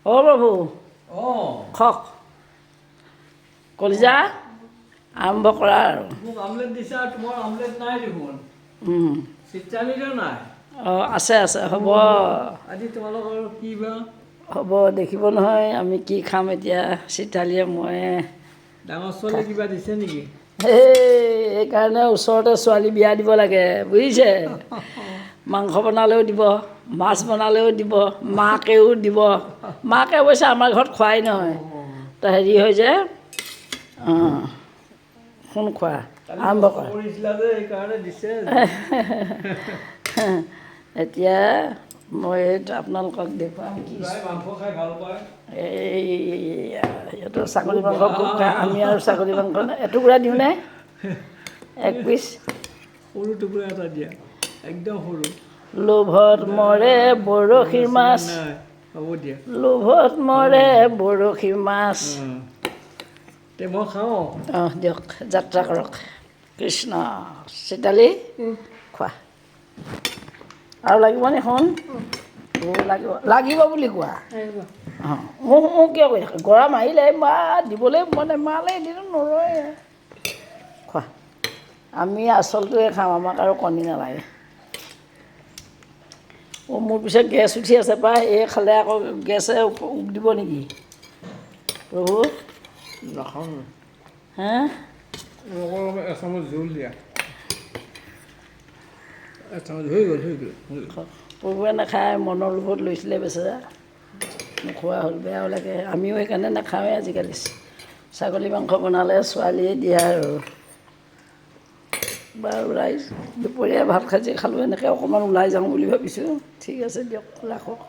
অ' প্ৰভু। অঁ। খক কলিজা, আৰম্ভ কৰা আৰু। মোক আমলেট দিছা, তোমাৰ আমলেট নাই দেখোন। চিত্ৰালীৰো নাই। অঁ, আছে আছে, হ'ব। আজি তোমালোকৰ কি বা? হ'ব, দেখিব নহয় আমি কি খাম এতিয়া চিতালীয়ে মই। ডাঙৰ ছোৱালী কিবা দিছে নেকি? সেই সেইকাৰণে ওচৰতে ছোৱালী বিয়া দিব লাগে, বুজিছে? মাংস বনালেও দিব, মাছ বনালেও দিব, মাকেও দিব। মাকে অৱশ্যে আমাৰ ঘৰত খোৱাই নহয়। তো হেৰি হৈ যায়। অঁ, সোণ খোৱা আৰম্ভ কৰা। কৰিছিলা যে, সেইকাৰণে দিছে। এতিয়া মই আপোনালোকক দেখুৱাম কি। তাই মাংস খাই ভাল পায়। এই সিহঁতৰ ছাগলী মাংস খুব খায়। আমি আৰু ছাগলী মাংস এটুকুৰা দিওঁনে এক পিচ? সৰু টুকুৰা এটা দিয়া, একদম সৰু। লোভত মৰে বৰশীৰ মাছ। নাই, হ'ব দিয়া। লোভত মৰে বৰশীৰ মাছ। তে মই খাওঁ। অঁ, দিয়ক, যাত্ৰা কৰক। কৃষ্ণ। চিতালী, খোৱা। আৰু লাগিব নি সোণ? অ' লাগিব, লাগিব বুলি কোৱা। অঁ, উ উ কিয় কৰি থাকে? গৰম আহিলে মা দিবলৈ মানে মালে এদিনো নৰয়। খোৱা, আমি আচলটোৱে খাম, আমাক আৰু কণী নালাগে। অ', মোৰ পিছে গেছ উঠি আছে পাই। এই খালে আকৌ গেছে উক দিব নেকি প্ৰভু? নাখাওঁ। হে। মোক অলপ এচামুচ জোল দিয়া, এচামুচ হৈ গ'ল, হৈ গ'ল, হৈ গ'ল। প্ৰভুৱে নাখায়, মনৰ লোভত লৈছিলে বেচেৰা, নোখোৱা হ'ল, বেয়াও লাগে। আমিও সেইকাৰণে নাখাওঁৱেই আজিকালি। ছাগলী মাংস বনালে ছোৱালীয়ে দিয়ে আৰু। বাৰু ৰাইজ, দুপৰীয়া ভাত সাজি খালোঁ, এনেকৈ অকণমান ওলাই যাওঁ বুলি ভাবিছোঁ। ঠিক আছে দিয়ক, ৰাখক।